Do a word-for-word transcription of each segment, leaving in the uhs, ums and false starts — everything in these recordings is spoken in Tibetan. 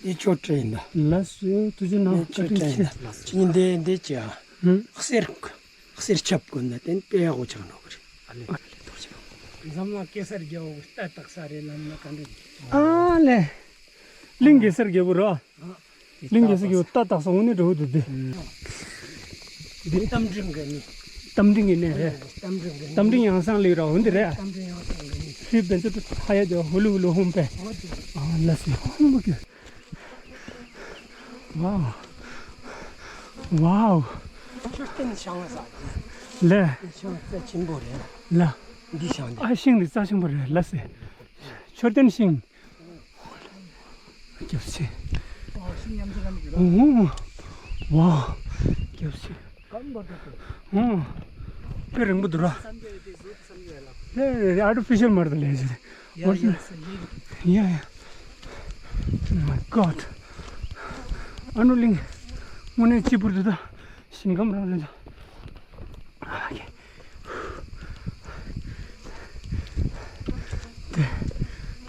ངས་ཆོས་སྤྲད་ཡིན་ད། ལགས་སོ། ཐུགས་རྗེ་གནང་། ངས་ཆོས་བཀའ་དྲིན་ཆེ། ལགས་སོ། ངས་འདི་འདི་ཅི་ཨ། ཧུམ། གསེར་གསེར་ཆབ་གོན་ན་དེ་དཔེ་ཡག་པོ་ཆགས་འགྲོ་གི་རེད། ཨ་ལེ། འཛམ་གླིང་གེ་སར་རྒྱལ་པོ་རྟ་བཏགས་ས་རེད་ལབ་ན་ག་འདྲ་རེད། ཨ་ལེ། གླིང་གེ་སར་རྒྱལ་པོ་རོ། གླིང་གེ་སར་རྒྱལ་པོ་རྟ་བཏགས་ས་འོ་ནི་འགྲོ་གི་འདུག་དེ། འདི་རྟ་མགྲིན་གྱི་གནས། རྟ་མགྲིན་གྱི་གནས་རེད། རྟ་མགྲིན་གྱི་གནས། རྟ་མགྲིན་ཡང་གསང་གླིང་ར་འོ་འདི་རེད། རྟ་མགྲིན་ཡང་གསང་གི་གནས། ཧྲི་བན་ཚུ་ཧ་ཡ་ཇོ་ཧུ་ལུ་ཧུ་ལུ་ཧུམ་པེ། འོ་དེ། ཨ་ལ་སི་ཧུམ་གི། ཝའོ། ཝའོ། མཆོད་རྟེན་བཞེངས་ས་དེ། ལེ། བཞེངས་ས་ཆེན་པོ་རེད། ལ། འདི་བཞེངས་ནས། ཨ་ཤིང་འདི་རྩ་ཆེན་པོ་རེད་ལ་སི། མཆོད་རྟེན་ཤིང་། སྐྱབས་ཆེ། ཨོ་ཧོ། ཝའོ། སྐྱབས་ཆེ། ཨོ། དཔེ་རིང་པོ་འདུག་ར། ལེ་ལེ་ལེ། ཨར་ཊི་ཕི་ཤལ་མ་རེད་ལེ་ཟེར། ཡ་ཡ་ཡ་ཡ། Oh my God. ཨ་ནུ་གླིང་། དངོས་གནས་གཅིག་པུར་འདུག་ད། ཞིང་ཁམས་རང་རེད་ད། ཨ་ཀེ། དེ།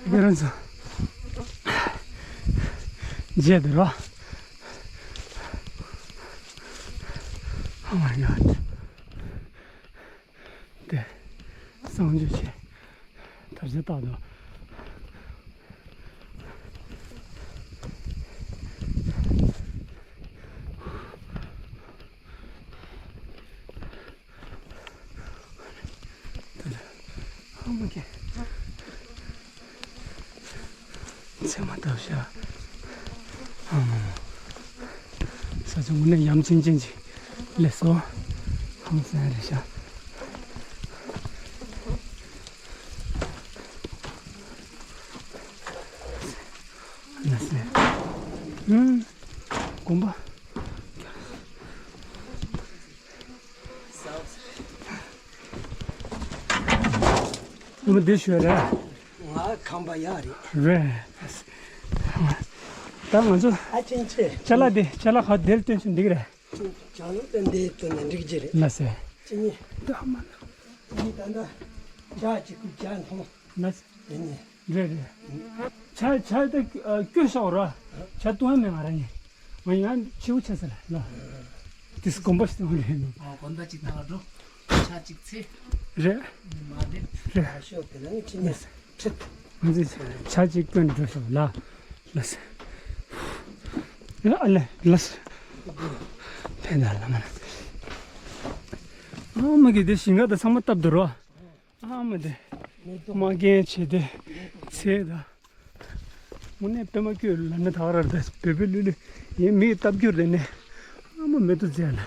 དེ་ག་རང་ཚོ། མཇལ་འདུག་ར། Oh my God. དེ། གསང་སྤྱོད་ཆེ། དར་ཆ་བཏགས་འདུག་ཨ་མ་ཀེ། མཚན་མ་བཏབ་ཤག་ཨ་མ་མ། ས་ཆ་དངོས་གནས་ཡ་མཚན་ཅན་ཅིག་སླེབས་སོང་། ཧང་སང་རེད་ཤག་ལགས་སེ། ཨུམ། དགོན་པ། ཨ་མ་འདི་ཞོལ་རེད། ང་ཁམས་པ་ཡག་རེད། རེད། ད་ང་ཚོ། ཨ་ཆེན་ཆེ། ཅ་ལག་འདི་ཅ་ལག་ཁ་འདིར་སྟོན་ཆོག་འགྲིག་རེད། ཅ་ལག་དེ་འདི་སྟོན་ན་འགྲིག་གི་རེད། ལགས་སེ། ཅི་ནི། ད་མ་ན། འདི་ད་ལྟ་ཇ་ཅིག་གི་ཇ་འཐུང་། ལགས་སེ། དེ་ནི། རེད་རེད། ཇ་ཇ་དེ་སྐྱོ་ཤོག་ར། ཇ་བཏུང་ཡ་མེད་ང་རང་ཡིན། ང་ཡང་ཕྱི་པོ་ཆ་ས་རེད་ལ། དེ་དགོན་པ་ཞིག་བཏང་རེད། ཨོ་དགོན་པ་ཅིག་བཏང་ར་འགྲོ། ཇ་ཅིག་འཚལ། རེད། མ་བསྡད། རེད། ཨ་ཤོ་དེ་ལ་ནི་ཅི་ནི་ཁྲིད། ང་ཚོས་ཇ་ཅིག་བཏོན་འགྲོ་ཤོག་ལ། ལགས་སེ། ཡ་ཨ་ལེ་ལགས་སེ། ཕན་ད་ལ་མ་ན། ཨ་མ་གི་དེ་ཞིང་ཁ་དང་ཚང་མ་བཏབ་འདུག་རོ། ཨ་མ་དེ། མ་རྒན་བྱེད་དེ། ཚེ་ད། དངོས་གནས་པད་མ་བཀོད་ལབ་ན་ད་ག་ར་ད་བོད་པའི་ལུས་ལུས་ཡིན་མིའི་ལྟ་བསྒྱུར་དེ་ནས། ཨ་མ་མེ་ཏོག་མཛད་ལ།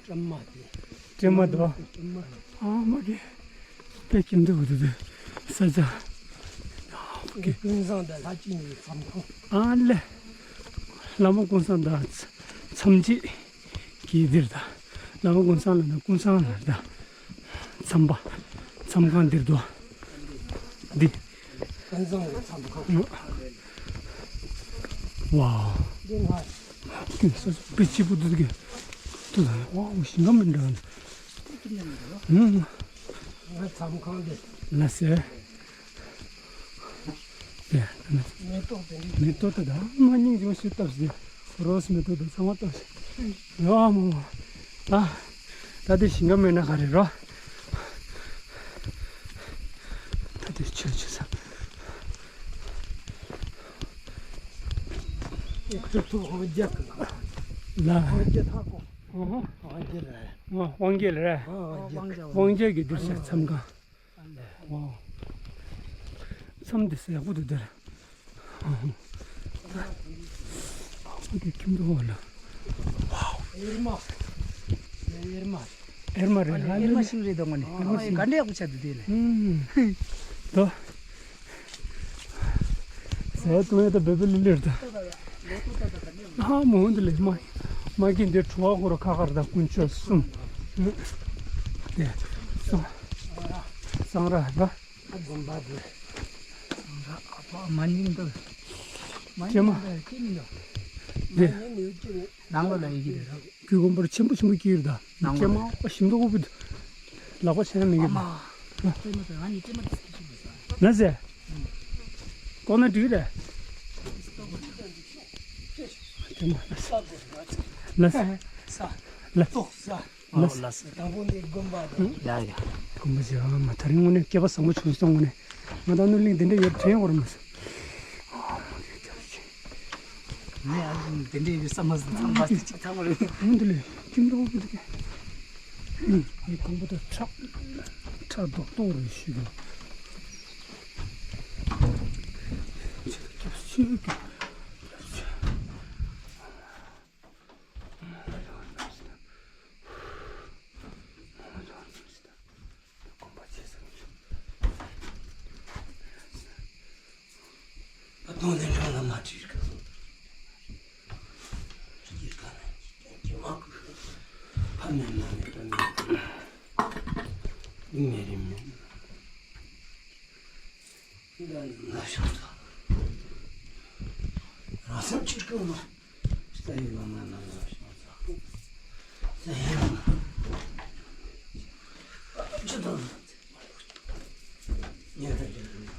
སྲན་མ་དེ། སྲན་མ་དོ། སྲན་མ། ཨ་མ་གི། དཔེ་ཁྱིམ་དུ་འུ་དུ་དུ། ས་ཆ། ཨ་མ་གི། ཀུན་བཟང་དང་ལྷ་ཆེན་གྱི་མཚམས་ཁང་། ཨ་ལེ། བླ་མ་ཀུན་བཟང་དང་མཚམས་གཅིག་གི་འདིར་དང་། བླ་མ་ཀུན་བཟང་ལ་དང་ཀུན་བཟང་ལ་དང་། མཚམས་པ། མཚམས་ཁང་འདིར་དུ། འདི། ཀུན་བཟང་གི་མཚམས་ཁང་། ཝའོ། འདི་ང་། ཀུན་སོ་སོ་པི་ཆི་པུ་དུ་གི། དུ་དང་ཝའོ་ཞིང་ཁམས་མི་འདྲ། ཧུམ། ང་མཚམས་ཁང་འདི། ལགས་སེ། དེ། མེ་ཏོག་དེ་འདྲ། མེ་ཏོག་དེ་དང་མ་སྙིང་རྗེ་པོ་ཞིག་བཏབ་ཟིན། རོ་སི་མེ་ཏོག་དེ་ཚང་མ་བཏབ་ཟིན། ཡོ་མོ། ད། ད་དེ་ཞིང་ཁམས་མེད་ན་ག་རེ་རོ། ད་དེ་ཆོས་ཆོས་ས། ཁྲི་ཐོག་དབང་རྒྱལ་གི། ལ། དབང་རྒྱལ་ཐག་གོ། ཨོ་ཧོ། དབང་རྒྱལ་རེད། ཨོ་དབང་རྒྱལ་རེད། ཨོ་དབང་རྒྱལ་རེད། དབང་རྒྱལ་གྱི་གདུལ་བྱ་མཚམས་ཁང་། ཝའོ། མཚམས་འདི་ཡག་པོ་འདུག་དེར། ཨ་ཧོ། ཨ་ཁུ་གི་ཁྱིམ་དུ་འོ་ལ། ཝའོ། ཨེར་མ། ཨེར་མ། ཨེར་མ་རེད། ཨེར་མ་ཤིང་རེད་དོ་ངོ་ནི། ཨེར་མ་ཤིང་། ག་འདྲ་ཡག་པོ་ཆགས་འདུག་དེ་ལས། ཨུམ། དོ། ཟས་བཏུང་ཡ་ད་བེ་བེ་ལི་ལིར་ད། ཨ་མོ་འདི་ལས་མ། མ་གི་འདི་བྲོ་བ་ཁོ་ར་ཁ་ཁར་ད་དཀོན་མཆོག་གསུམ། དེ། སང་། སང་ར་ད། དགོན་པ་དེ། སང་ར་ཨ་ཕ་མ་ཉིན་ད། མ་ཉིན་ད་ཁྱེད་མི་འདུག་དེ། མ་ཉིན་ཡོད་ཀྱི་རེད། ནང་ལོགས་ལ་ཡི་གེ་རེད། གུས་གོམ་པར་ཆེན་པོ་ཆེན་པོ་སྐྱེས་ཡོད་ད། ནང་ལོགས་ལ། ཀྱེ་མ་ཞིམ་མདོག་ཁོག་པོ་ལག་པ་ཆེ་ན་མི་གི། ཨ་མ། ཀྱེ་མ་ད་ང་ནི་ཀྱེ་མ་དེ་སྐྱེ་ཤི་མི་ཟ། ན་ཟེ། ཀོ་ན་འགྲིག་རེད། ལ། ལ། ལ། ལ། ལ། དང་པོ་ནི་དགོན་པ་དང་། ཡ་ཡ། དགོན་པ་ཞིག་ཨ་མ་ད་རིང་དངོས་གནས་སྐལ་པ་བཟང་པོ་བྱུང་སོང་། དངོས་གནས་ང་དང་ནོར་གླིང་དེ་འདྲ་ཡོད་དྲན་ཡོད་རེད་མ་སོང་། ངས་ཨ་ནི་དེ་འདྲ་ཡོད་བསམ་མ་སོང་། ཚང་མ་གཅིག་ཚང་མ་རེད། འོན་ཏེ་ལས་ཁྱིམ་འགྲོ་བོ་འདུག་གས། ངས་དགོན་པ་དང་ཁྲག་ཁྲག་རྡོག་རྡོག་རེད་ཞུ་གི། ཁྱབ་ཆེ་གི། ད་དུང་ལན་གྲངས་ལ་མ་བྲིས་གི། ཕ་མེད་མ་མེད་པ་མེད། མི་མེད་རིན་མེད། འདི་ནི་ང་ཤོང་ཚ། རང་སེམས་ཕྱིར་ཀུན་མ། ས་ཡི་ལོ་མ་ན་ང་ཤོང་ཚ། ས་ཡི་ལོ་མ། ཅི་དང་། ཉལ་ཐ་ཅི་དང་།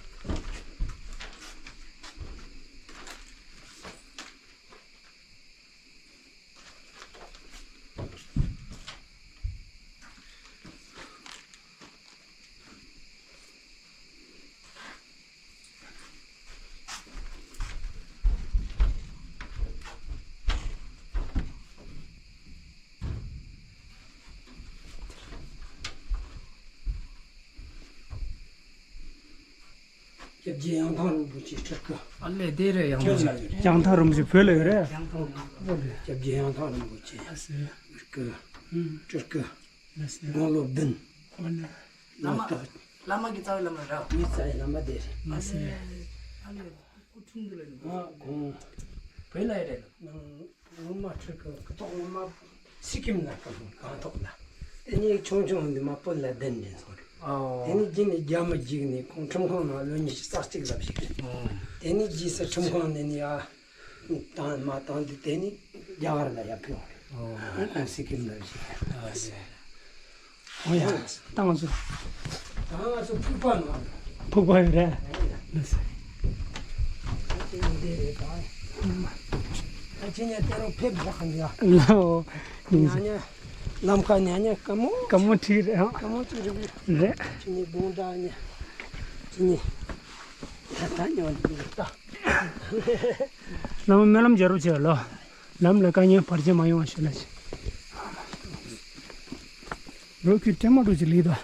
སྐྱབས་རྗེ་ཡང་ཐང་རིན་པོ་ཆེ་སྤྲུལ་སྐུ། ཨ་ལས་དེ་རེད། ཡང་ཐང་རིན་པོ་ཆེ། ཡང་ཐང་རིན་པོ་ཆེ་བོད་ལ་ཡོད་རེད། ཡང་ཐང་རིན་པོ་ཆེ། སྐྱབས་རྗེ་ཡང་ཐང་རིན་པོ་ཆེ། ཨ་སེ། སྐུ། ཨུམ། སྤྲུལ་སྐུ། ཨ་སེ། དགུང་ལོ་བདུན། ཨ་ལས། བླ་མ། བླ་མ་གི་རྩ་བའི་བླ་མ་རེད། ངའི་རྩ་བའི་བླ་མ་དེ་རེད། ཨ་སེ། ཨ་ལས། སྐུ་འཁྲུངས་དུས་ལ་ཡིན། ང་ཁོང་བོད་ལ་ཡོད་རེད། ནང་། སྔོན་མ་ཁྲི་ཁ་ཐོག་སྔོན་མ་སི་ཀིམ་ལ་སྐམ་སྒང་ཐོག་ལ། དེ་ནས་ཆུང་ཆུང་འདི་མ་བོད་ལ་གདན་འདྲེན་སོང་རེད། ཨོ། དེ་ནས་རྗེས་ནས་རྒྱ་མི་འཇིགས་ནས་ཁོང་ཁྲིམས་ཁང་ནང་ལོ་ཉི་ཤུ་རྩ་གཅིག་ལ་བཞུགས་རེད། ཨོ། དེ་ནས་རྗེས་སུ་ཁྲིམས་ཁང་ནས་ནི་ཡ་བཏང་མ་བཏང་དུས་དེ་ནས་རྒྱ་གར་ལ་ཡར་ཕེབས་ཡོང་རེད། ཨོ། ཁོང་སི་ཀིམ་ལ་བཞུགས་རེད། ཨ་སེ། ཨོ་ཡ། ད་ང་ཚོ། ད་ང་ཚོ་ཕུག་པ་ནང་། ཕུག་པ་ཡོད་རེད། ལགས་སོ། ད་ཅི་ནས་འདི་རེད་ད། ད་ཅི་ནས་དེ་རུ་ཕེབས་བཞག་གི་ཡ། ལའོ། ཉ་ཉ། ལམ་ཁ་ཉ་ཉ་དཀའ་མོ། དཀའ་མོ་ཁྲིད་རེད་ཨ། དཀའ་མོ་ཅིག་རེད། རེད། ཅི་ནས་དགོང་དག་ཉ། ཅི་ནས། ད་ད་ཉ་འདི་རེད་ད། བླ་མ་སྨོན་ལམ་རྒྱག་རོགས་བྱས་ལོ། ལམ་ལ་དཀའ་ངལ་བར་ཆད་མ་ཡོང་བ་ཞུ་ལ་ཞེས། རོགས་ཀྱི་སྤྲེལ་མ་འགྲོ་ཅི་ལི་དོ།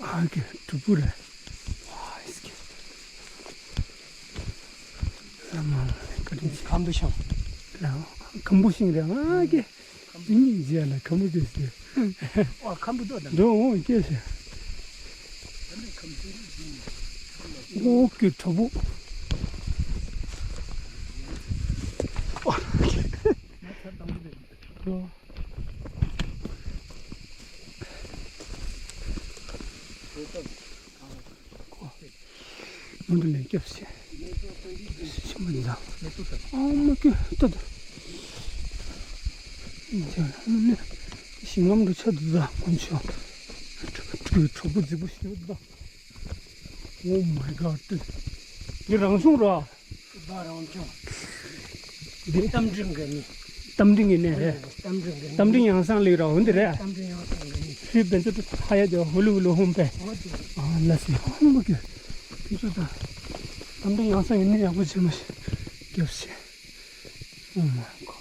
ཨ་ཀེ་གྲུ་པུ་རེད། ལ་མ་ལ་ཀ་ཏི་ཁམ་བུ་ཤང་། ལ་ཁམ་བུ་ཤིང་རེད་ཨ་ཀེ། ཨིན་ཇི་ལ་ཁམ་བུ་ཏི་སི། ཨོ་ཁམ་བུ་ཏོ་དང་། འགྲོ་འོང་སྐད་ཆ། ཨོ་ཀེ་གྲོ་བོ། ཨོ། མུ་འདི་ལས་སྐྱབས་སེ། ཤི་མ་འདི་དང་། ཨ་མ་ཀི་ཏོ་ཏོ། ཤིང་ལམ་འགྲོ་ཆ་འདི་དང་ཀུན་ཆོ། གྲོ་གྲོ་པོ་རྫིག་པོ་ཞིག་འདི་དང་། Oh my god ཏི། འདི་རང་བྱུང་རོ། བདག་རང་བྱུང་། འདི། རྟ་མགྲིན་གྱི་ནི། རྟ་མགྲིན་གྱི་ནི་རེད། རྟ་མགྲིན་གྱི་ནི། རྟ་མགྲིན་ཡང་གསང་ལེགས་ར་འོ་འདི་རེད། རྟ་མགྲིན་ཡང་གསང་གི་ནི། ཧྲི་བེན་ཙོ་ཧ་ཡ་ཇོ་ཧུ་ལུ་ཧུ་ལུ་ཧུམ་པེ། འོ་དེ། ཨ་ལ་སི་ཧུམ་གི། ཁྱེད་ཚོ་ད། རྟ་མགྲིན་ཡང་གསང་གི་ནི་ཡག་པོ་བྱེད་མ་ཤེས། རྒྱབ་ཤེས། Oh my god.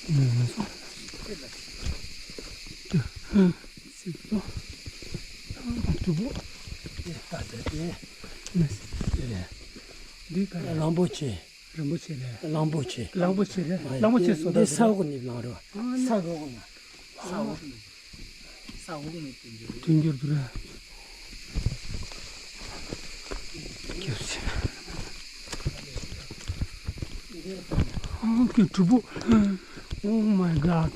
ཨེ། ཨེ། ཨེ། སྲིད་པོ། ཨ་སྲིད་པོ། ཨེ། ད་དེ་དེ། ཨེ། འདི་ག་རེ། གླང་པོ་ཆེ། རིན་པོ་ཆེ་རེད། གླང་པོ་ཆེ། གླང་པོ་ཆེ་རེད། གླང་པོ་ཆེ་བཟོ་འདི་ལྟ་ས་འོག་ནས་བླངས་རོ། ཨ་ས་འོག་ན། ས་འོག་ནས། ས་འོག་ནས་དུས་འགྱུར། དུས་འགྱུར་དུ་ར། སྐྱབས་ཆེ། ཨང་ཀི་གྲུ་པོ། Oh my god.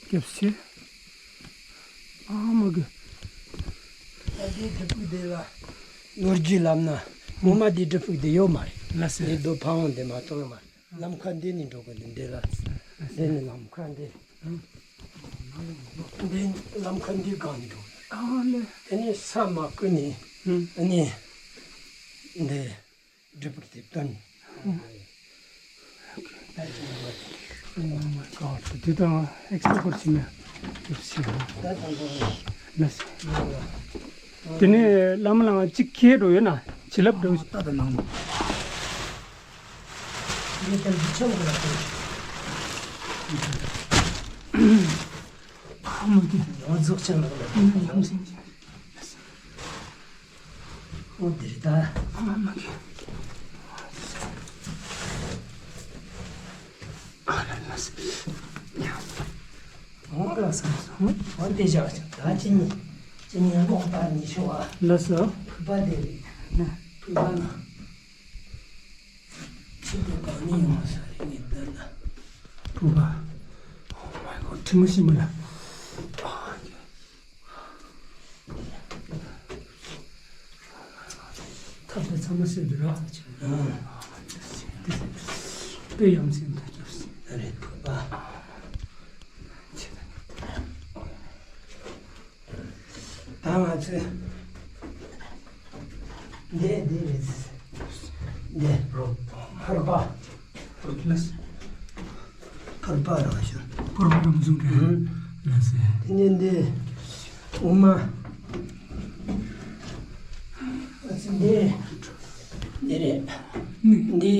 སྐྱབས་ཆེ། ཨ་མ་གི། ད་འདི་གྲུ་པོ་དེ་ལ། ནོར་གྱི་ལམ་ན། ངོ་མ་འདི་གྲུ་པོ་དེ་ཡོད་མ་རེད། ལ་སེ། འདི་རྡོ་ཕ་བོང་དེ་མ་གཏོགས་ཡོད་མ་རེད། ལམ་ཁ་འདི་ནས་འགྲོ་དགོས་འདི་འདི་ལ། འདི་ནས་ལམ་ཁ་འདི། འདི་ལམ་ཁ་འདི་སྒང་འདུག་ཨ་ལེ། དེ་ནས་ས་མ་བརྐོས་ནས། ཨ་ནི་འདི་སྒྲིབ་པར་དེ་བཏོན། དེ་དང་ཨེག་སི་པོར་ཕྱིན་ན་ཡོད་ཞིག་ལ། དེ་ནས་བླ་མ་ལ་ང་གཅིག་ཁྱེར་འགྲོ་ཡོད་ན་བྱིན་རླབས་འགྲོ། ད་ད་ནང་། ཨ་མ་གི། ཡང་རྫོགས་ཆེན་ལགས་ལ། ཡང་སེམས་ཅན། ཨོ་དེ་རེད་ད། ཨ་མ་གི། ཨ་ལ་ལ་སེ། ཡ། ཨོ་ལ་སེ། ཨོ་དེ་བཞག་ཅིང་ད་ཅི་ཉི། ཅི་ཉི་ལོག་ད་ཉི་ཤོ་བ། ལ་སོ། ཕུ་པ་དེ་རེད། ཕུ་པ་ན། ཕུ་པ་ནི་ཡོང་ས་རེད་ངེས་ད་ལ། ཕུ་པ། Oh my God། ཁྲི་མོ་ཤི་མ་ལ། ཐབས་དེ་ཚང་མ་ཤེས་འདུག་ར། དཔེ་ཡ་མཚན་དང་སྐྱབས་སེ། རེད་ཕུ་པ། ད་ང་ཚོས་འདི་འདི་རེད། འདི་ཕུར་པ། ཕུར་པ་རང་བྱུང་། ཕུར་པ་རང་བྱུང་གི་ལ་སེ། དེ་ནས་འདི་འོ་མ། འདི་འདི་རེད། འདི་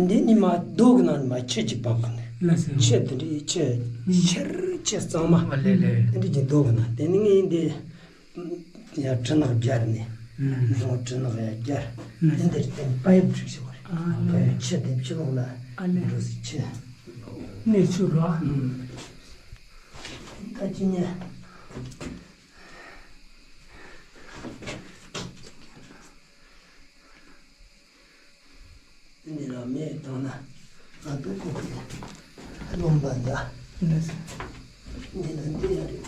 འདི་ནི་མ་རྡོ་གི་ནང་ནས་མ་ཆུ་ཅིག་བབས་གི་འདུག་ལ་སེ། ཆུ་དེ་འདྲའི་ཆུ་ཆེར་ཆེ་གཙང་མ། ཨ་ལེ་ལེ། དེ་འདྲ་ཅིག་རྡོ་གི་ནང་། དེ་ནི་ངས་འདི། ཡང་གྲི་ནག་སྦྱར་ནས། ཨུམ། རྫོང་གྲི་ནག་ཡང་སྦྱར། ཨུམ། དེ་འདིར་བསྟན་པ་ཡབ་བསྒྲིགས་ཤིག་བར། ཨ་ལེ། ཕྱི་དེབ་ཕྱི་ལོགས་ལ། ཨ་ལེ། འགྲོ་སྲིད་ཕྱི། གནས་ཆུ་ར། ཨུམ། ད་ཅི་ཉེ། འདི་ལ་མེ་བཏང་ན་ང་ཚོ་ཀོ་ཀི་རློན་པ་འདྲ། འདི་ལ་འདི་ཡ་རེད།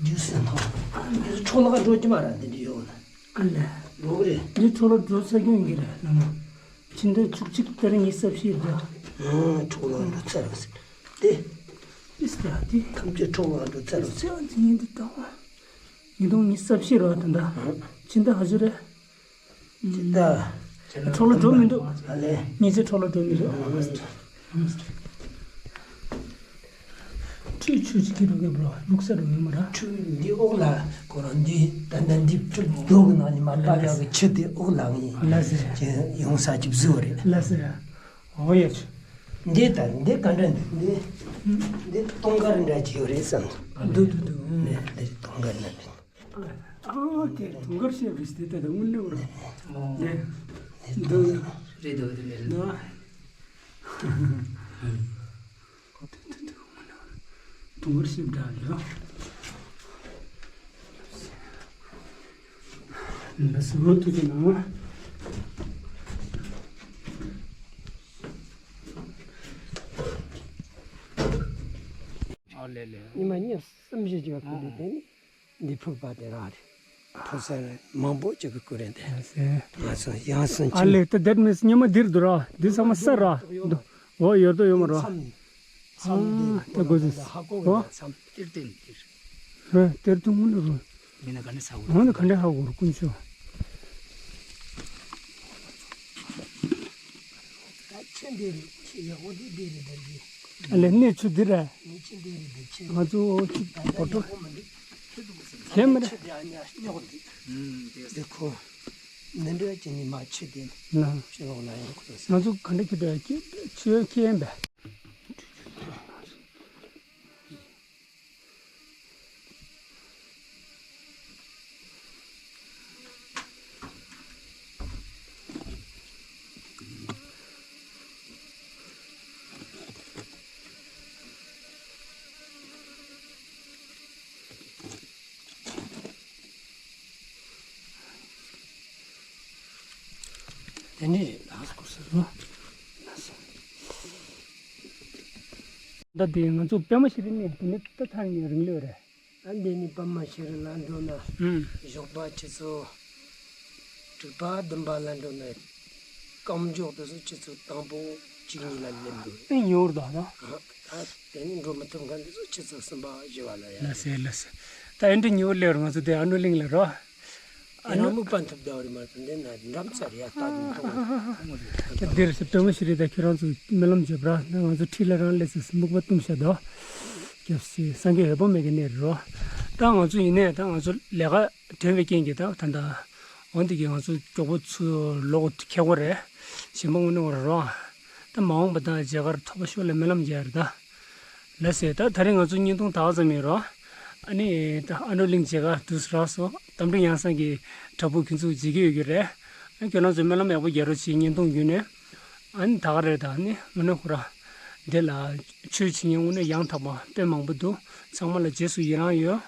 རྒྱུ་སེམས་ཧ། འདི་འཕྲོ་བརླག་འགྲོ་གི་མ་རེད། འདི་འདྲ་ཡོང་ན། ཨ་ལས། འགྲོ་གི་རེད། འདི་འཕྲོ་བརླག་འགྲོ་ས་ཀྱང་གི་རེད་ལ་མོ། ཕྱི་ཟླ་བཅུ་གཅིག་ཏ་རིག་ཉི་ཤུ་རྩ་བཞི་རེད། ཨང་འཕྲོ་བརླག་འགྲོ་ཚར་བ་ཟེར། དེ། ཨིས་ཏ་དེ། ཐམས་ཅད་འཕྲོ་བརླག་འགྲོ་ཚར་བ་ཟེར། ཨིས་ཏ་ཉིན་འདི་ལྟ་བ། ཉིས་སྟོང་ཉི་ཤུ་རྩ་བཞི་རེད་ད་ལྟ། ཨང་། ཕྱི་ཟླ་ག་ཚོད་རེད། ཕྱི་ཟླ། འཕྲོ་བརླག་འགྲོ་མི་འདུག་ཨ་ལས། ཉི་ཤུ་འཕྲོ་བརླག་འགྲོ་མི་འདུག་ཨང་། ཁྲུས་ཆུ་ཅིག་གི་རུ་གེ་བྲོ་ལུག་ས་རུ་ཡོད་མ་ར། ཁྲུས་འདི་འོག་ལ་ཁོ་རང་འདི་ད་ལྟ་འདི་ཁྲུས་རྡོ་གི་ནང་ནས་མ་བབས་ཡག་གི་ཆུ་དེ་འོག་ལ་ངས་ལ་ཟེར། ཡོང་ས་ཅིག་བཟོས་རེད། ལ་ཟེར། འོ་ཡ་ཆུ། འདི་ལྟར་འདི་ག་འདྲ་འདུག་འདི། འདི་དུང་དཀར་འདྲ་ཅིག་ཡོད་རེད་བསམ། འདུག་འདུག་འདུག་ནས་འདི་དུང་དཀར་འདྲ་འདུག་ཨ་དེ་དུང་དཀར་ཤེས་རེད་དེ་ད་ལྟ་དངུལ་ལས་བར། ཨོ། དེ། འདུག་རེད་འདུག་དེ་མེད་འདུག་དུང་དཀར་ཤེས་འདྲ་ཡོད། འདི་སུ་ཐུག་གི་ན། ཨ་ལེ་ལེ། ཉི་མ་གཉིས་གསུམ་བཞི་ཅིག་བ་ཕུལ་ཏེ་དེ་ནི་འདི་ཕུག་པ་དེ་རང་རེད། ཕུག་ས་རེད་མང་པོ་ཅིག་གི་སྐོར་རེད་དེ། ཨ་སེ། ཡང་སོང་ཡང་སོང་ཨ་ལེ་ད་that means ཉི་མ་འདིར་འདུག་ར། འདི་ཚང་མ་ས་ར་འདུག་འོ་ཡོད་དོ་ཡོད་མ་ར། མཚམས། ཨ་ད་དགོས་ཟིག་འོ། མཚམས་ཏིར་ཏིར་ཏིར། ཧོ་ཏིར་ཏུ་ངུ་ལུ་རུ། མི་ན་ག་ནས་ཧ་གོ། ངོ་ན་ག་འདྲ་ཧ་གོ་རུ་ཀུན་ཆོ། ད་ཆེ་འདི་རེད་ཆེ་ཡག་པོ་འདི་འདི་རེད་ད་འདི། ཨ་ལེ་གནས་ཆུ་འདི་རེད། ངས་ཆེ་འདི་རེད་ད་ཆེ། ང་ཚོ་ཆུ་ད་ད་ཕོ་ཡག་པོ་མ་འདུག་ཆུ་འདུག་ཟེར། ལྷན་མ་རེད། ཆུ་འདི་ཨ་ཉ་རྙོག་འདུག་ཨུམ་དེ་དེ་ཁོ། འདི་འདྲ་ཅིག་ནི་མ་ཆུ་དེ་ན། ཆུ་ལོག་ལ་ཡོང་ཁུལ་ཟེར། ང་ཚོ་ག་འདྲ་ཁྱེར་འདྲ་ཁྱེར་ཆུ་ཁྱེར་ཡིན་པས། དེ་འདྲ་རེད་ལགས། ད་དེ་ང་ཚོ་པདྨ་ཤེལ་རི་ནས་དེ་ནས་ད་ཐར་ནས་རིང་ལོས་རེད། ཨ་འདི་ནི་པདྨ་ཤེལ་རི་ལ་འགྲོ་ན། ཨུམ། ཞོགས་པ་ཆུ་ཚོད་དྲུག་པ་བདུན་པ་ལ་འགྲོ་ན། རྐང་མགྱོགས་དུ་སུ་ཆུ་ཚོད་དང་པོ་ གཅིག་གཉིས་ལ་སླེབས་འདུག་ཨེ་ཉོ་བར་དང་ན། ད་དེ་ནི་འགྲོ་མི་ཐུབ་མཁན་དེ་ཚོ་ཆུ་ཚོད་གསུམ་པ་བཞི་པ་ལ་ཡ། ལ་སེ་ལ་སེ། ད་ཨེ་འདྲ་ཉོ་སླེབས་ར་ང་ཚོ་དེ་ཨ་ནུ་གླིང་ལ་རོ། ཨ་ནུ་རང་མུ་པ་ཐུབ་ད་བར་མ་ཐུབ་འདི་ན་འགྲམ་ཚར་ཡ་ལྟ་དུ་མཐོང་། ད་འདིར་སེ་སྟོན་མོ་ཤི་རི་ད་ཁྱོད་རང་ཚོ་སྨོན་ལམ་བྱེད་པ་ར་ན་ང་ཚོ་ཁྲི་ལ་རང་ལས་སེ་སྨུག་པ་བཏུམ་ཤ་དོ། སྐྱབས་སེ་སངས་རྒྱས་འོད་སྤོ་མེད་ཀྱི་གནས་རོ། ད་ང་ཚོ་ཡིན་ནས་ད་ང་ཚོ་ལས་ཀ་དྲན་པའི་རྐྱེན་གྱིས་ད་ད་ད། འོན་ཏེ་གི་ང་ཚོ་མགྱོགས་པོ་ཚུར་ལོག་ཁྱེད་གོ་རེད། གཞན་པ་དངོས་གནས་འོ་ར་རོ། ད་མ་འོངས་པ་ད་མཇལ་ཁར་ཐོབ་པ་ཤོག་ལ་སྨོན་ལམ་རྒྱག་རེད་ད། ལ་སེ་ད་ད་རེས་ང་ཚོ་བརྙན་ཐུང་དག་ཙམ་ཡིན་རོ། ཨ་ནི་ད་ཨ་ནུ་གླིང་མཇལ་ཁ་དུས་རག་སོ་རྟ་མགྲིན་ཡང་སང་གི་བྲག་ཕུག་ཁྱེད་ཚོ་མཇལ་གི་ཡོད་ཀྱི་རེད། ཨ་ཁྱོད་རང་ཚོ་སྨོན་ལམ་ཡག་པོ་རྒྱག་རོགས་བྱེད་བརྙན་ཐུང་བརྒྱུད་ནས། ཨ་ནི་ད་ག་རེད་ད་ཨ་ནི་དངོས་གནས་ཁོ་ར། འདི་ལ་ཆོས་བྱེད་མཁན་དངོས་གནས་ཡང་དག་པ་དཔེ་མང་པོ་འདུག་ཚང་མ་ལ་རྗེས་སུ་ཡི་རང་ཡོད།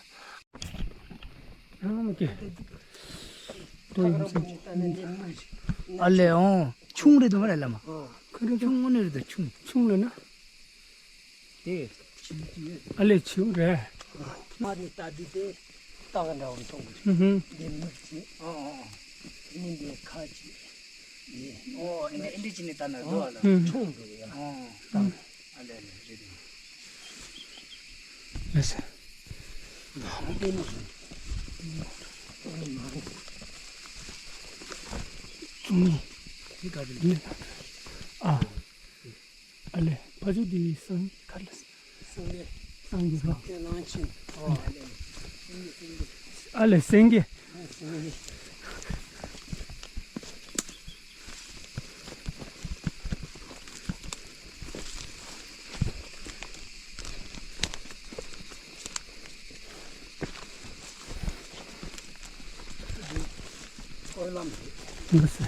ཨ་ལེ་ཨོ། ཆུང་རེད་འདུག་མ་རེད་ལ་མ། ཁ་རེད་ཆུང་དངོས་གནས་རེད་ད་ཆུང་། ཆུང་ལ་ན། དེ། ཨ་ལེ་ཆུང་རེད། མ་རེད་ད་འདི་དེ་སྟག་འདྲ་བོ་མཐོང་གི། ཧུམ་ཧུམ། འདི་མིག་ཅིག་ཨོ་ཨོ་ཨོ། ནི་འདི་ཁ་ཅིག་ཨོ་ཨེ་འདི་ཨེ་འདི་ཅི་ནི་ད་ན་རྡོ་ལ། ཆུང་འདུག་ཡ། ཨོ། ཨ་ལེ་ལེ་རེད་འདུག་ལགས་སོ། ཙུང་ནི། ཨ། ཨ་ལེ། ཕ་ཆུ་དེ་སང་ག་ལ། སང་གེ། སང་གེ་རོ། ཨ་ལེ། སེང་གེ། སྐོར་ལམ། འདི་སེ།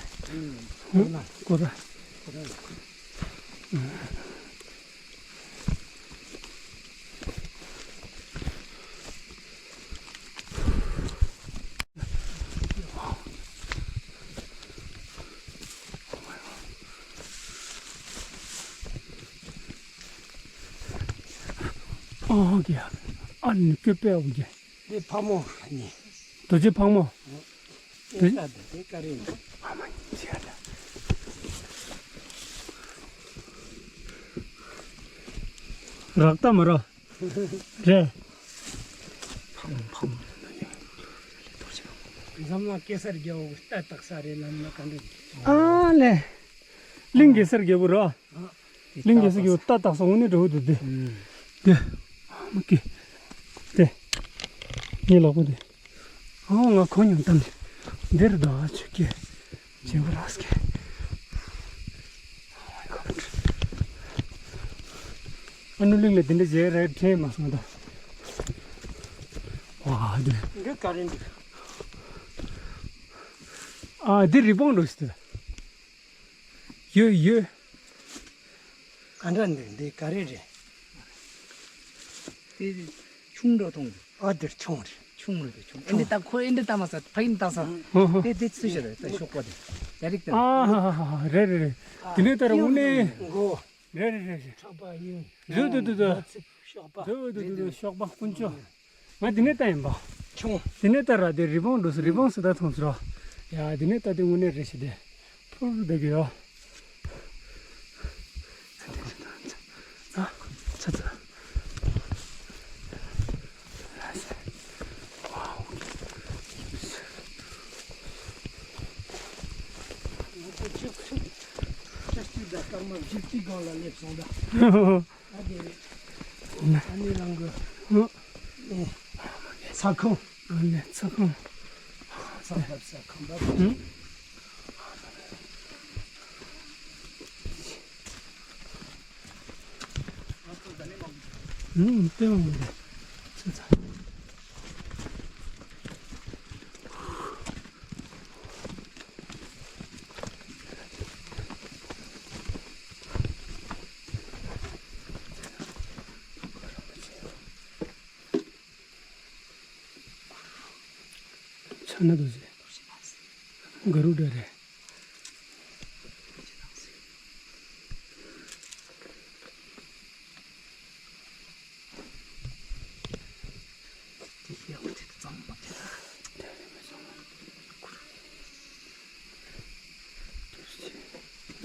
སྐོར་ལམ། སྐོར་ལམ། ཨོ་ཀེ། ཨ་ནི་ཀེ་པེ་ཨོ་ཀེ། འདི་ཕག་མོ་ནི། རྡོ་རྗེ་ཕག་མོ། དེ་ལྟ་དེ་དཀའ་རིང་། ཨ་མ་ཉི་ཤ་ལ། རག་ལྟ་མ་རོ། རེད། ཕམ་ཕམ། འཛམ་གླིང་གེ་སར་རྒྱལ་པོ་གི་རྟ་བཏགས་ས་རེད་ལབ་ན་ག་འདྲ། ཨ་ལེ། གླིང་གེ་སར་རྒྱལ་པོ་རོ། གླིང་གེ་སར་གྱི་རྟ་བཏགས་སོང་ནི་འགྲོ་འདུག་དེ། དེ། མ་ཀི། དེ། ངའི་ལག་པ་དེ། ཨོ་ང་གོ་མྱོང་གཏམ་དེ། འདིར་ཟླ་བ་ཆུ་སྐྱེས། བྱེད་པ་རག་སྐྱེས། ཨ་ནུ་གླིང་ལ་དེ་འདྲ་བྱས་རེད་དྲན་མ་སོང་ད། ཝ་དེ། འདི་ག་རེ་འདུག་ཨ་འདི་རི་བོང་འགྲོ་ཞིག་དེ། ཡོད་ཡོད། ག་འདྲ་འདི་འདི་ག་རེ་རེད། དེ་ཆུང་འགྲོ་མཐོང་གི། ཨ་འདིར་ཆུང་རེད། ཆུང་རེད་དེ་ཆུང་། ཨེ་འདི་ད་ཁོ་ཨེ་འདི་ད་མ་ས་ཕ་ཡིན་ད་ས། ཧོ་ཧོ། དེ་དེ་ཚུལ་ཤ་རེད་ད་ཤོག་པ་དེ། ཡ་རིག་དེ། ཨ་ཧ་ཧ་ཧ་རེད་རེད་རེད། དེ་ནས་ད་རུང་ནས། མགོ། རེད་རེད་རེད་རེད། ཁྲག་པ་ཡིན། རེད་འདུག་འདུག་འདུག་ཤོག་པ། འདུག་འདུག་འདུག་ཤོག་པ་དཀོན་མཆོག་ང་དེ་ནས་ལྟ་ཡིན་པ། ཆུང་། དེ་ནས་ལྟ་ར་དེ་རི་བོང་འགྲོ་སོང་། རི་བོང་སུ་ད་མཐོང་ཟེར་རོ། ཡ་དེ་ནས་ལྟ་དེ་དངོས་གནས་རེད་ཤི་དེ། ཕུར་བསྡད་ཀྱི་ཡོད། ཨ་ཚ་ཚ། ང་ཚོ་བཅུ་གཅིག་བཅུ་གཅིག་དང་སྐར་མ་བཞི་བཅུ་སྒང་ལ་སླེབས་སོང་ད། ཨ་དེ་རེད། ཨ་ནི་རང་གི་ཨ་ཚ་ཁང་། ཨ་ནི་ཚ་ཁང་། ཚ་ཁང་ཚ་ཁང་འབབ། ཨུམ། ཨུམ། ལྟད་མོ་མི་འདུག་ཚ་ཚ། ཆ་ན་དུ་ཟེར། ག་རུ་འདྲ་རེད།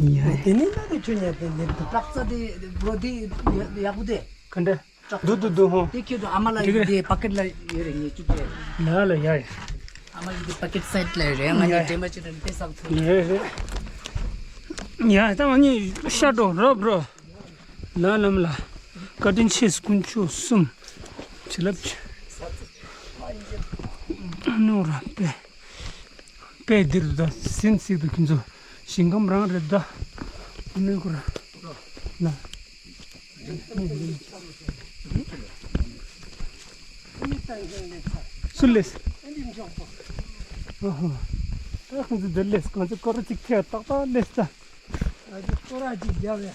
ཡ། དེ་ནས་ན་དེ་ཁྱོད་ཉལ་དེ་ནས་དུ་པྲག་ཙ་དེ་བོ་དེ་ཡག་པོ་དེ། ག་འདྲ། འདུག་འདུག་འདུག་ཧོ། དེ་ཁྱོད་དུ་ཨ་མ་ལ་འགྲིག་གི་རེད། དེ་པ་ཀེ་ཊི་ལ་ཡོད་རེད། ངས་བཅུག་གི་རེད། ལ་ལ་ཡ་ཡ། ཨ་མ་ལ་དེ་པ་ཀེ་ཊི་སའེ་ཌི་ལ་ཡོད་རེད། ང་ཡ་ནས་དྲན་པ་བྱེད་དུ་དེ་བསགས་ཐུབ། ཡ་རེད། ཡ་ད་ང་གཉིས་ཤར་འགྲོ་རོགས་རོགས། ལ་ལམ་ལ་བཀའ་དྲིན་ཆེ་དཀོན་མཆོག་གསུམ། བྱིན་རླབས་ཆེ། ནོར་ར་པེ། པེ་འདིར་ད་སིན་སིག་ཏུ་ཁྱིམ་ཚོ་ཞིང་ཁམས་རང་རེད་ད། ནོར་ཁོ་ར་ལ། སུ་ལེས། ཨ་ཧོ། ད་ཁོང་ཚོ་འདིར་ལེས། ཁོང་ཚོ་སྐོར་ར་གཅིག་ཁྱེར་ཏག་ཏག་ལེས་ད། ཨ་ཅེ་སྐོར་ར་གཅིག་རྒྱབ་ཡ།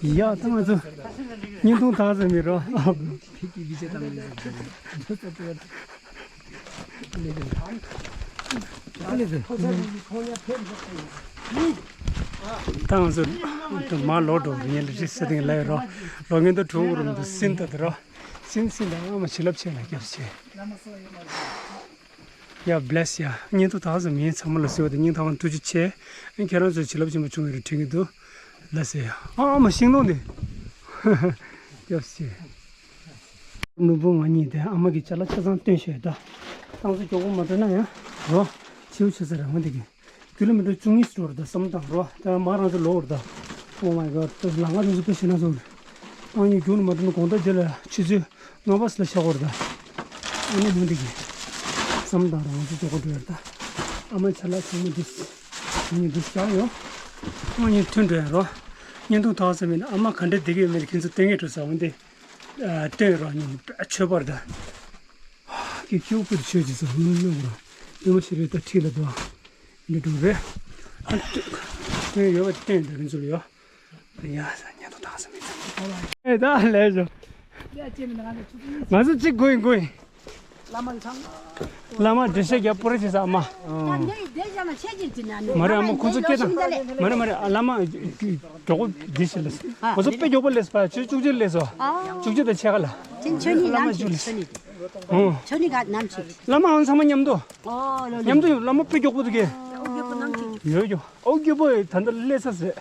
ཡ་ད་ང་ཚོ་བརྙན་ཐུང་དག་ཙམ་མི་རོ། ད་ང་ཚོ་མར་ལོག་འགྲོ། ངས་ལ་རི་ས་སྟེང་ལ་ཡོད་རོ། ལོ་ངན་དུ་གྲུ་གུ་རུམ་དུ་སིན་ད་དུ་རོ། སིན་སིན་ད་ཨ་མ་བྱིན་རླབས་ཆེ་ལ་སྐྱབས་ཆེ། ཡ་བྷི་ལེ་སི་ཡ། བརྙན་ཐུང་དག་ཙམ་མིན་ཚང་མ་ལ་གཟིགས་པ་དང་སྙིང་ཐག་པ་ནས་ཐུགས་རྗེ་ཆེ། ཁྱེད་རང་ཚོས་བྱིན་རླབས་ཆེན་པོ་བྱུང་བའི་རེ་དྲན་གྱི་འདུག་ལ་སེ་ཡ། ཨ་མ་ཤིང་སྡོང་འདི། སྐྱབས་ཆེ། ནུ་བོ་ང་གཉིས་དེ་ཨ་མ་གི་ཅ་ལག་ཆ་ཚང་སྟོན་ཤོད་ད། ཏང་སོ་མགྱོགས་པོ་མ་འགྲོ་ན་ཡང་རོ། ཆེའུ་ཆེ་ས་ར་ཧོན་དེ་གི། ཀི་ལོ་མི་ཊར་བཅུ་གཉིས་སུ་འགྲོ་ར་ད་བསམ་བློ་བཏང་རོ། ད་མ་རང་ཚོ་ལོ་བར་ད། Oh my god། ད་ལ་ང་ཚོ་ཚོ་ཕེ་ཤི་ན་ཚོ། ཨང་ཉི་རྒྱུག་ནི་མ་འགྲོ་ན་དགོང་དག་རྗེས་ལ་ཆུ་ཚོད་ནོ་བ་སི་ལ་ཤ་གོར་ད། ཨ་ནི་ཧོན་དེ་གི། བསམ་བློ་བཏང་ར་ང་ཚོ་མགྱོགས་པོ་འགྲོ་ཡར་ད། ཨ་མ་ཅ་ལག་ཚང་མ་འདི། ཨ་ནི་འདི་བཞག་ཡོང་། ཨང་ཉི་ཐོན་འགྲོ་ཡ་རོ། བརྙན་ཐུང་དག་ཙམ་མིན་ཨ་མ་ག་འདྲ་བསྡད་ཀྱི་ཡོད་མེད་ལ་ཁྱེད་ཚོ་སྟོན་གྱི་འགྲོ་ས་འོན་ཏེ། སྟོན་རོགས་གཉིས་ཆོས་པར་ད། ཀྱི་ཁྱེའུ་ཕུད་ཆོས་ཀྱི་སོ་ནུ་ནུ་རོ། ནུ་མ་ཤི་རེ་ད་ཁྲིད་ལ་དོ། འདི་འགྲོ་རེད། སྟོན་ཡོད་པ་སྟོན་ད་གིན་ཚུལ་ཡོད། ཡ་ས་ཉན་དུ་དང་ས་མི་ཚང་། ཨེ་ད་ལས་བྱུང་། ང་ཚོ་གཅིག་དགོས་ཡིན་དགོས་ཡིན། བླ་མ་འགྲེལ་བཤད་རྒྱབ་པོ་རེ་བྱེད་ས་མ། མ་རེད་ཨ་མ་ཁོ་ཚོ་སྐད་དང་། མ་རེད་མ་རེད་བླ་མ་མགྱོགས་པོ་འདི་ཞིག་ལས། ང་ཚོ་དཔེ་མགྱོགས་པོ་ལས་སོ་བཅུ་བཅུ་གཅིག་ལས་སོ། བཅུ་གཅིག་དང་ཕྱེད་ཀ་ལ། བླ་མ་བཅུ་ལས། ཨོ། བླ་མ་ཨང་ཚང་མ་མཉམ་དུ། མཉམ་དུ་ཡོད་བླ་མ་དཔེ་མགྱོགས་པོ་འདུག་གས། ཡོད་ཡོད་ཨོ་རྒྱལ་པོ་ད་ལྟ་སླེབས་ས་ཟེར།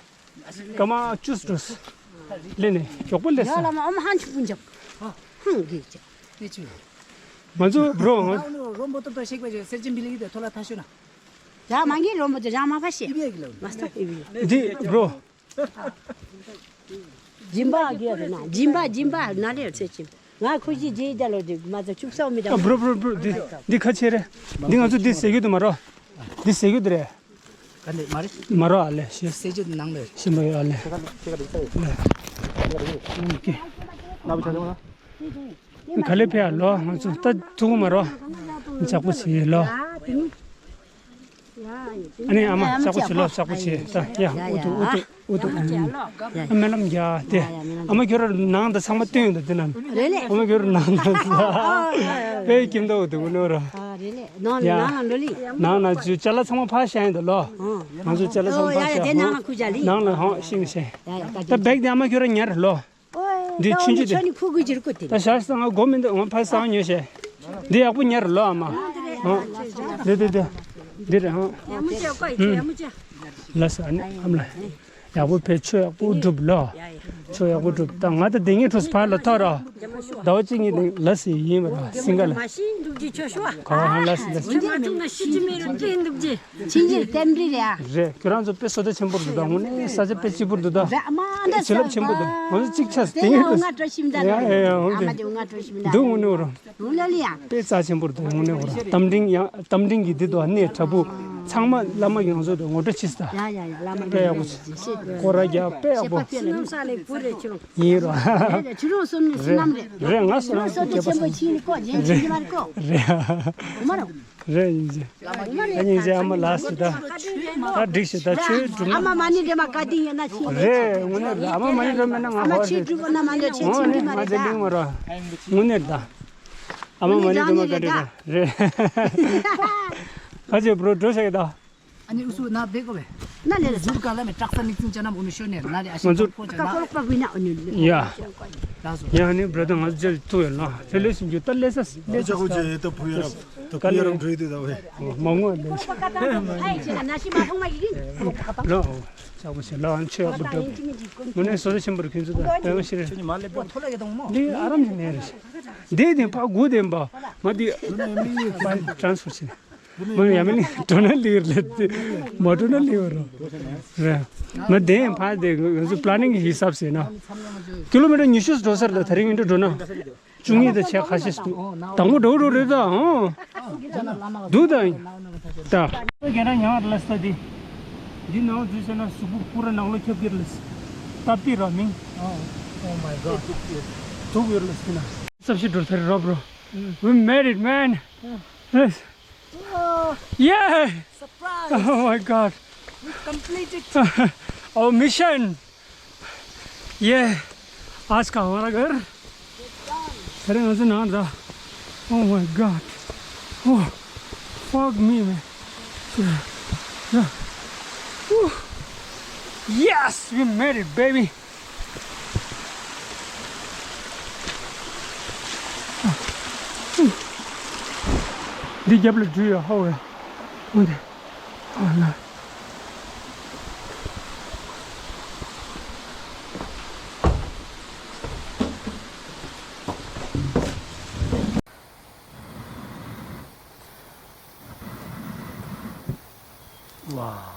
སྐར་མ་བཅུ་ཙམ་སླེབས་ནས་མགྱོགས་པོ་སླེབས་ཡ་སོང་། བླ་མ་ཨོམ་ཧང་ཆུ་བུན་ཇབ། ཧང་གི་ཅེ། དེ་ཆུ། ང་ཚོ་རོ་ང་ང་ནུ་རོ་མོ་ཏོ་ཏོ་ཤེག་པ་ཅེ་སེར་ཅན་བི་ལི་གི་དེ་ཐོ་ལ་ཐ་ཤོ་ན། ཡ་མ་གི་རོ་མོ་ཏོ་ཡ་མ་ཕ་ཤེ། ཨི་བི་ཡ་གི་ལ། མ་སྟ་ཨི་བི་ཡ། འདི་རོ། སྦྱིན་པ་གི་རེད་ན་སྦྱིན་པ་སྦྱིན་པ་ན་ལེ་སེར་ཅན། ང་ཁོ་ཅི་རྗེས་རྒྱ་ལོ་དེ་མ་ཚོ་ཆུབ་སོག་མི་དང་། ཨ་བྲོ་བྲོ་བྲོ་འདི་འདི་ཁ་ཕྱེ་རེད། འདི་ང་ཚོ་འདི་ཟེར་རྒྱུ་དེ་མ་རོ། འདི་ཟེར་རྒྱུ་དེ་རེད། ག་འདི་མ་རེད། མ་རོ་ཨ་ལེ་ཤེས། ཟེར་རྒྱུ་དེ་ནང་ལ་རེད། ཤེས་མ་ཡོད་ཨ་ལེ། ཨོ་ཀེ། ག་ལེ་ཕེ་ཨ་ལོ་ང་ཚོ་ལྟ་ཐུག་མ་རོ། ཇག་པོ་བྱེད་ལོ། ཨ་ནི་ཨ་མ་ལྕགས་པོ་བྱེད་ལོ་ལྕགས་པོ་བྱེད་ད་ཡ་ཨུ་ཏུ་ཨུ་ཏུ་ཨུ་ཏུ་ཨུ་ཏུ། སྨོན་ལམ་རྒྱག་དེ། ཨ་མ་ཁྱོད་རང་ནང་དུ་ཚང་མ་བཏོན་ཡོད་འདུག་དེ་ན། ཨ་མ་ཁྱོད་རང་ནང་དུ་དཔེ་ཁྱིམ་ཐོག་འདུག་ནོ་ར། ཡ། ནང་ན་ཅུ་ཅ་ལག་ཚང་མ་ཕར་བཞག་ཡིན་འདུག་ལོ། ང་ཚོ་ཅ་ལག་ཚང་མ་ཕར་བཞག་ནང་ལ་ཧོ་ཤིང་ཤིང་། ད་བེག་དེ་ཨ་མ་ཁྱོད་རང་ཉར་ལོ། འདི་ཆུང་ཆུང་དེ། ད་ཤ་ས་ང་སྒོ་མི་འདུག་ང་ཕ་ས་ང་ཉོས་ཤེ། འདི་ཡག་པོ་ཉར་ལོ་ཨ་མ། འདི་འདི་འདི། འདི་རེད་ཧང་། ལ་ས་ཨ་ནི་ཨམ་ལ། ཡག་པོ་ཕེ་ཆོས་ཡག་པོ་སྒྲུབ་ལོ། ཆོས་ཡག་པོ་སྒྲུབ་ད་ང་ད་འདི་ངའི་ཁྲོས་ཕར་ལ་ཐོར་རོ། ཟླ་བ་གཅིག་གཉིས་ནི་ལ་སི་ཡིན་མ་ར་སིང་ག་ལ། ག་ཧང་ལ་སི་ལ་སི། ཕྱིན་ཆད་རྟེན་འབྲེལ་རེད་ཨ། རེད་ཁྱོད་རང་ཚོ་དཔེ་བསོད་བདེ་ཆེན་པོར་འདུག་ད་དངོས་གནས་ས་ཆ་དཔེ་སྐྱིད་པོར་འདུག་ད། རེད་ཨ་མ་འདི་བྱིན་རླབས་ཆེན་པོ་འདུག་ང་ཚོ་གཅིག་ཆ་དེ་ཡིན་འདུག་ཡ་ཡ་ཡ་འོང་དེ་འདུག་དངོས་གནས་ར། རུང་ལ་ལི་ཡ། དཔེ་རྩ་ཆེན་པོར་འདུག་དངོས་གནས་ར་རྟ་མགྲིན་ཡང་རྟ་མགྲིན་གྱི་འདི་དུ་གནས་དྲ་བུ་ཚང་མ་བླ་མ་ཡོངས་རྫོགས་དུ་ངོ་སྤྲོད་ཆིས་ད། ཡ་ཡ་ཡ་བླ་མ་དཔེ་ཡག་པོ་ཆེ། སྐོར་ར་རྒྱག་དཔེ་ཡག་པོ། ཡིན་ར། རེད་ཆུ་རུང་སོ་ནི་སུ་ནམ་རེད། རེད་ང་སོ་ནམ་སྐྱེས་པ་སོ་ཆེན་པོ་ཆིན་ནི་ཀོ་ཇེན་ཆིན་གྱི་མ་རེད་ཀོ། རེད། མ་རེད། རེད་ཡིན་ཅེ། ཨ་ཡིན་ཅེ་ཨ་མ་ལགས་སི་ད། ད་འགྲིག་ཤི་ད་ཆོས་སྒྲུབ་ན། ཨ་མ་མ་ཎི་འདྲེ་མ་བཀའ་དྲིན་ཡོད་ན་ཆིན་ནི། རེད་དངོས་གནས་ད་ཨ་མ་མ་ཎི་འདྲེ་མེད་ན་ང་ཨ་མ་ཧོར་ཆོས་རེད། སྒྲུབ་ན་མ་འདྲ་ཆོས་ཆིན་གྱི་མ་རེད་ད། དངོས་གནས་ད། ཨ་མ་མ་ཎི་འདྲེ་མ་བཀའ་དྲིན་ད། རེད། ཁ་ཆེ་བྲོ་བྲོ་ཤག་ད། ཨ་ནི་ཨུ་སུ་ན་བེ་གོ་བེ། ན་ལེ་ལེ། ཟུར་ག་ལ་མེ་དྲག་ས་མིག་སྲིན་ཅ་ན་མོ་ནུ་ཤོ་ནེ་ན་ལེ་ཨ་ཤི་ང་ཚོ་ཁོ་ཅ་ཀ་ན། ཀོ་ལོག་པ་གུ་ན་ཨ་ནུ་ལེ། ཡ། ལ་སོ། ཡ་ནི་བྲོ་ད་ང་ཚོ་ཅེ་ཐུ་ཡོད་ལ་ཕེ་ལེ་སིན་ཇུ་ད་ལེ་ས་ལེ་ས་ཅ་ཀུ་ཅེ་ད་ཕུ་ཡ་རབ་ད་ཕུ་ཡ་རབ་འགྲོ་ཡི་དུ་ད་བེ། མ་ངོ་ལེ་ས། ཨ་ཡི་ཅི་ན་ཤི་མ་ཐོང་མ་ཡི་རིན། ལ་ཨོ་ཅ་ཀུ་ཅེ་ལ་ཨན་ཆོས་ཡག་པོ་འགྲུབ། ངོ་ནས་སོ་སོ་ཆེན་པོར་ཁྱོད་ཚོ་ད་ད་ཡང་ཤི་རེ། འདི་ཨ་རམ་ཞིག་ནས་རེ། འདི་དེ་ཕ་དགུ་དེ་འབའ་མ་འདི་ཕ་ཊ་རན་སི་ཕར་ཕྱིན། མོན་ཡ་མི་ནི་འགྲོ་ན་ལིར་ལེ་མ་འགྲོ་ན་ལིར་རོ། རེད། མ་དེ་ཕ་དེ་ང་ཚོ་པ་ལ་ནིང་གི་ཧི་སབ་ཟེར་ན། ཀི་ལོ་མི་ཊར་ཉི་ཤུ་འགྲོ་ས་རེད་ད་རིང་འདྲ་འགྲོ་ན། བཅུ་གཉིས་དང་ཕྱེད་ཀ་ཤེས་འདུག་དང་པོ་འགྲོ་འགྲོ་རེད་ད་ཧོ། འདུག་ད་ཡིན། ད། རྒན་ར་ཉང་ལ་སྟ་དེ། འདི་ནང་འཛུལ་ཟེར་ན་གཟུགས་པོ་པུ་ར་ནང་ལོ་ཁྱབ་ཀྱི་རེད། སྟབས་བདེ་ར་མིང་། Oh my God. ཐུག་ཡོད་ལ་སི་ན། སབ་ཤི་འགྲོ་ཐར་རོབ་རོ། We made it, man. Yes. Yeah. Surprise. Oh my God. We completed our mission. Yeah. आज का हमारा घर। अरे मुझे ना था। Oh my God. Oh, fuck me, man. Yeah. Woo. Yes, we made it, baby. འདི་རྒྱབ་ལ་འགྲུལ་ཡ་ཧོ་ཡ། འོན་ཏེ། ཧོ་ལ། Wow.